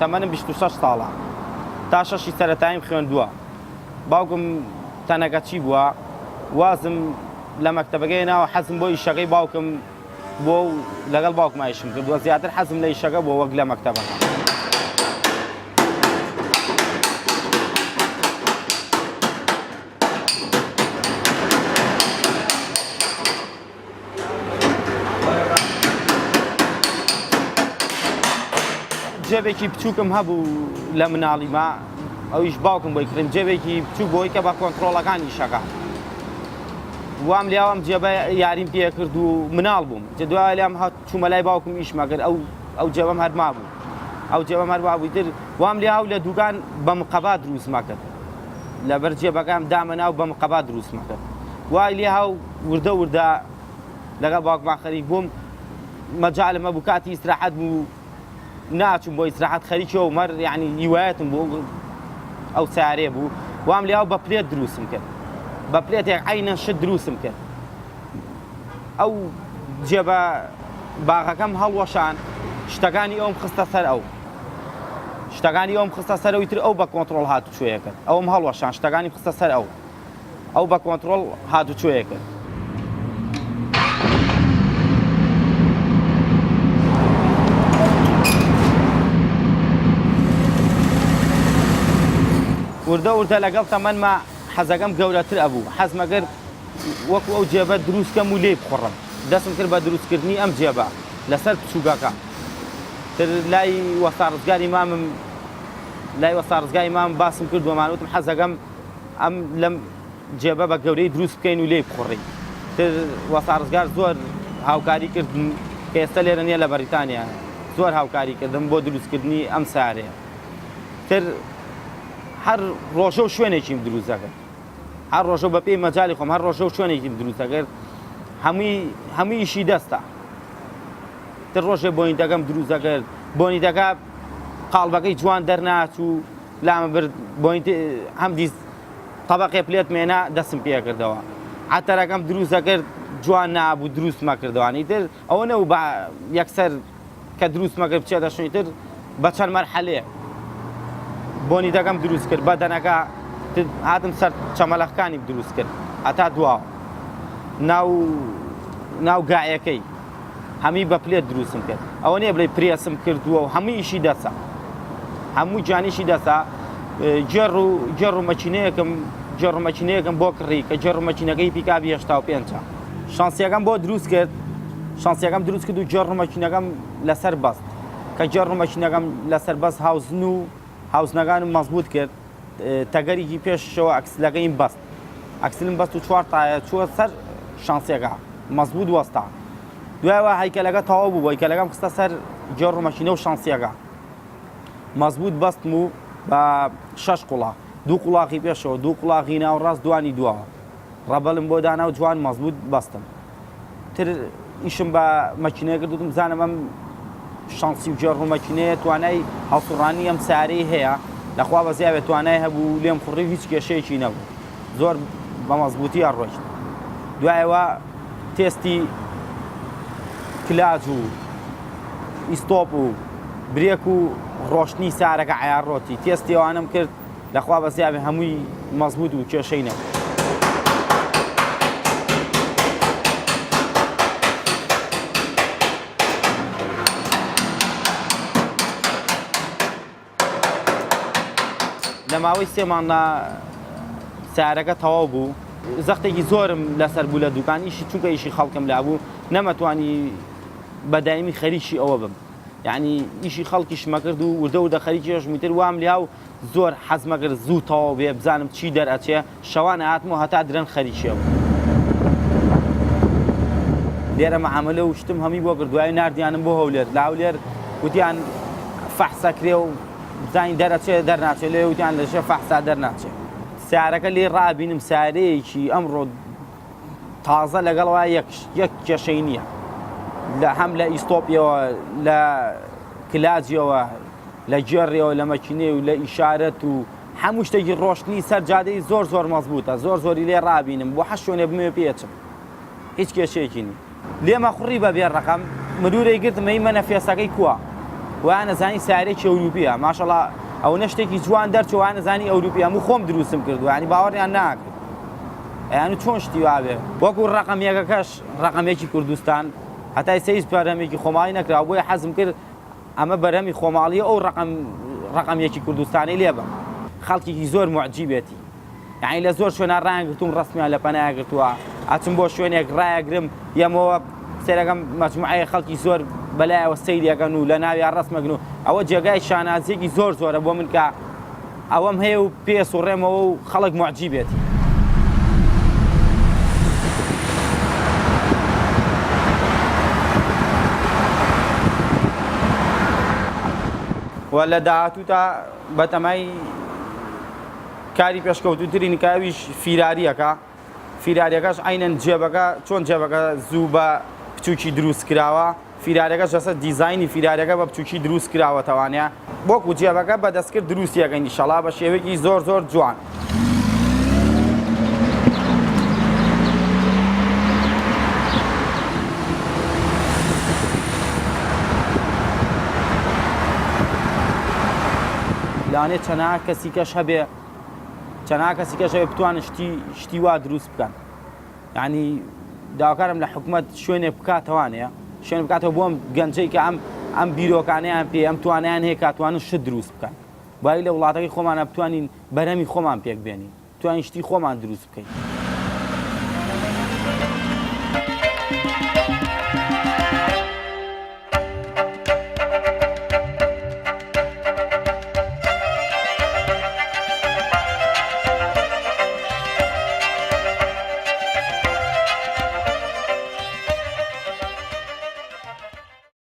تەمەنم 26 ساڵە. تا شەشی سەرەتاییم خوێندووە. باوکم تەنەکەچی بووە. وازم لە مەکتەبەکەی هێناوە حەزم بۆ ئیشەکەی باوکم بووە و لەگەڵ باوکما ئیشم کردووە. زیاتر حەزم لە ئیشەکە بووە وەک لە مەکتەبەکە. جێبێکی بچووکم هەبوو لە مناڵیما ئەویش باوکم بۆی کڕیم جێبێکی بچوو بۆی کە بە کۆنتترۆڵەکان ئیشەکە وام لیاوام جێبە یاریم پێ کرد و مناڵ بووم جە دوای لام هات چوومە لای باوکم ئیشمە کرد ئەو ئەو جێبەم هەرما بوو ئەو جێبەم هەروا بوو تر وام لیاو لە دوکان بە مقەبا دروستمە کرد لەبەر جێبەکەم دامەنا و بە مقەبا دروستمە کرد وای لێ هاو وردە وردە لەگەڵ باوکمان خەریک بووم مەجالم هەبوو کاتی ئیسراحەت بوو ناچوم بۆ ئیسراحەت خەریکی ئەو مەر یعنی هیوایەتم بوو ئەو سارێ بوو وام لێ بە پلێت دروستم کرد بە پلێتێک عینە شت دروستم کرد ئەو جێبە باغەکەم هەڵوەشان شتەکانی ئەوم خستە سەر ئەو شتەکانی ئەوم خستە سەرەوەی تر ئەو بە کۆنتترۆل هاتوچۆیە کرد ئەوم هەڵوەشان شتەکانی خستە سەر ئەو ئەو بە کۆنتڕۆڵ هاتوچۆیە کرد. وردە وردە لەگەڵ تەمەنما حەزەکەم گەورەتر ئەبوو، حەزمە کرد وەکو ئەو جێبە دروست کەم و لێی بخوڕم. دەستم کرد بە دروستکردنی ئەم جێبە لەسەر بچووکەکە. تر لای وەستا ڕزگاری مامم لای وەستا ڕزگاری مامم باسم کرد وەمان وتم حەزەکەم ئەم لەم جێبە بە گەورەی دروست بکەین و لێی بخوڕین. تر وەستا ڕزگار زۆر هاوکاری کردم کە ئێستا لێرە نییە لە بەریتانیا زۆر هاوکاری کردم بۆ دروستکردنی ئەم سارەیە. تر هەر ڕۆژە و شوێنێکیم دروست دەکرد. هەر ڕۆژە بە پێی مەجای خۆم هەر ڕۆژە و شوێنێکیم دروست دەکرد. هەمووی هەمووی ئیشی دەستە. تر ڕۆژێ بۆنیتەکەم دروست دەکرد. بۆنیتەکە قاڵبەکەی جوان دەرناچوو لامە برد بۆینت هەم دیس تەبقێ پلێت مێنا دەستم پێکردەوە عەتەرەکەم دروست دەکرد جوان نابوو دروست مەکردوانی تر ئەوە نەبوو بە یەکسەر کە دروست مەکرد بچێتە شوێنی تر بە چەند مەرحەلەیە بۆنی دەکەم دروست کرد بەدەنەکە هاتم سەر چەمەلەخکانی دروست کرد هەتا دواوە ناو ناو گایەکەی هەمووی بە پلێت دروستم کرد ئەوە نییە بڵێ پرێسم کردووە و هەموو ئیشی دەسە هەموو جانیشی دەسە گێڕ و گێڕ و مەکینەیەکم گێڕ و مەکینەیەکم بۆ کڕی کە گێڕ و مەکینەکەی پیکابی 85ە شانسیەکەم بۆ دروست کرد شانسیەکەم دروست کرد و گێڕ و مەکینەکەم لەسەر بەست کە گێڕ و مەکینەکەم لەسەر بەست هاوزن و هاوزنەکانم مەزبوط کرد تەگەریکی پێشەوە ئەکسلەکەیم بەست ئەکسلم بەست و چوار تایە چووە سەر شانسیەکە مەزبوط وەستا دوایەوە هەیکەلەکە تەواو بوو هەیکەلەکەم خستە سەر گێڕ و مەکینە و شانسیەکە مەزبوط بەستم و بە شەش قوڵا دوو قوڵاغی پێشەوە دوو قوڵاغی ناوەڕاست دوانی دواوە ڕەبەلم بۆ دانا و جوان مەزبوط بەستم تر ئیشم بە مەکینەیە کرد وتم بزانم ئەم شانسی و گێڕ و مەکینەیە توانای هەڵسوڕانی ئەم سارەی هەیە لەخوا بەزیاوێ توانای هەبوو لێم خوڕی و هیچ کێشەیەکی نەبوو زۆر بە مەزبووتی ئەڕۆیشت دوایەوە تێستی کلاج و ئیستۆپ و برێک و ڕۆشتنی سارەکە عیار ڕۆتی تێستی ئەوانم کرد لەخوا بەزیاوێ هەمووی مەزبووت و کێشەی نەبوو. لە ماوەی سێ مانگدا سیارەکە تەواو بوو زەختێکی زۆرم لەسەر بوو لە دوکان ئیشی چونکە ئیشی خەڵکم لابوو نەمەتوانی بە دایمی خەریکی ئەوە بم یعنی ئیشی خەڵکیشمە کرد و وردە وردە خەریکی هێشم تر وام لیا و زۆر حەزمە کرد زوو تەواو بێ بزانم چی دەرئەچێ شەوان ئەهاتم و هەتا درەنگ خەریکیە بووم. لێرە مەعامەلە و شتم هەمووی بۆ کرد دوایی ناردیانم بۆ هەولێر لە هەولێر وتیان فەحسە کرێ و بزانین دەرەچێ دەرناچێ لێ وتیان لەژێ فەحسا دەرناچێ سیارەکە لێ ڕابینم سارەیەکی ئەمڕۆ تازە لەگەڵەوە یەک یەک کێشەی نییە لە هەم لە ئیستۆپیەوە لە کلاجیەوە لە گێڕیەوە لە مەکینەی و لە ئیشارەت و هەموو شتێکی ڕۆشتنی سەر جادەی زۆر زۆر مەزبوتە زۆر زۆری لێ ڕابینم بۆ هەر شوێنێ بمەوێ پێچم هیچ کێشەیەکی نی لێمە خوڕی بە بێ ڕەقەم مرورەی گرتم ئەی مەنە فێسەکەی کووە؟ وایان ئەزانی سەیارەیەکی ئەوروپیە ماشەڵا ئەوەنە شتێکی جوان دەرچوو وایان ئەزانی ئەوروپی هەموو خۆم دروستم کردووە یانی باوەڕیان ناکرد ئەیان چۆن شتی وابێ وەکو ڕقم یەکەکەش ڕقمێکی کوردستان هەتا ئێستا هیچ بەرهەمێکی خۆماڵی نەکراوە بۆیە حەزم کرد ئەمە بەرهەمی خۆماڵیە ئەو ڕقم ڕقم یەکی کوردستانی لێ بم خەڵکێکی زۆر معجیبێتی یانی لە زۆر شوێنا ڕایان گرتووم ڕەسمیان لە پەنایا گرتووە ئەچم بۆ شوێنێک ڕایەگرم یەمەوە سەیرەکەم مەجموعەیە خەڵکی زۆر بەلایەوە سەیرەکەن و لە ناویا ڕەسمەگن و ئەوە جێگای شانازیەکی زۆر زۆرە بۆ من کە ئەوەم هەیە و پێ سوڕێمەوە و خەڵک معجی بێت. و لە داهاتووتا بەتەمای کاری پێشکەوتووترین کە ئەویش فیرارییەکە، فیراریەکەش عەینەن جێبەکە چۆن جێبەکە زوو بە بچووکی دروست کراوە فیرارەکەش لەسەر دیزاینی فیرارەکە بە بچووکی دروست کراوەتەوانە وەکو جێبەکە بە دەستکرد دروستی ئەکەین ئیشەڵا بە شێوەیەکی زۆر زۆر جوان. لەوانەیە چەنەها کەسی کەش هەبێ چەنەها کەسی کەش هەبێ بتوانن شتی شتی وا دروست بکەن یعنی داواکارم لە حکومەت شوێنێک بکاتەوانەیە شوێن بکاتەوە بۆم گەنجەی کە ئەم ئەم بیرۆکانیان پێ ئەم توانیان هەیە کاتوانن شت دروست بکەن بای لە وڵاتەکەی خۆمانە بتوانین بەرهەمی خۆمان پێک بێنین توانین شتی خۆمان دروست بکەین.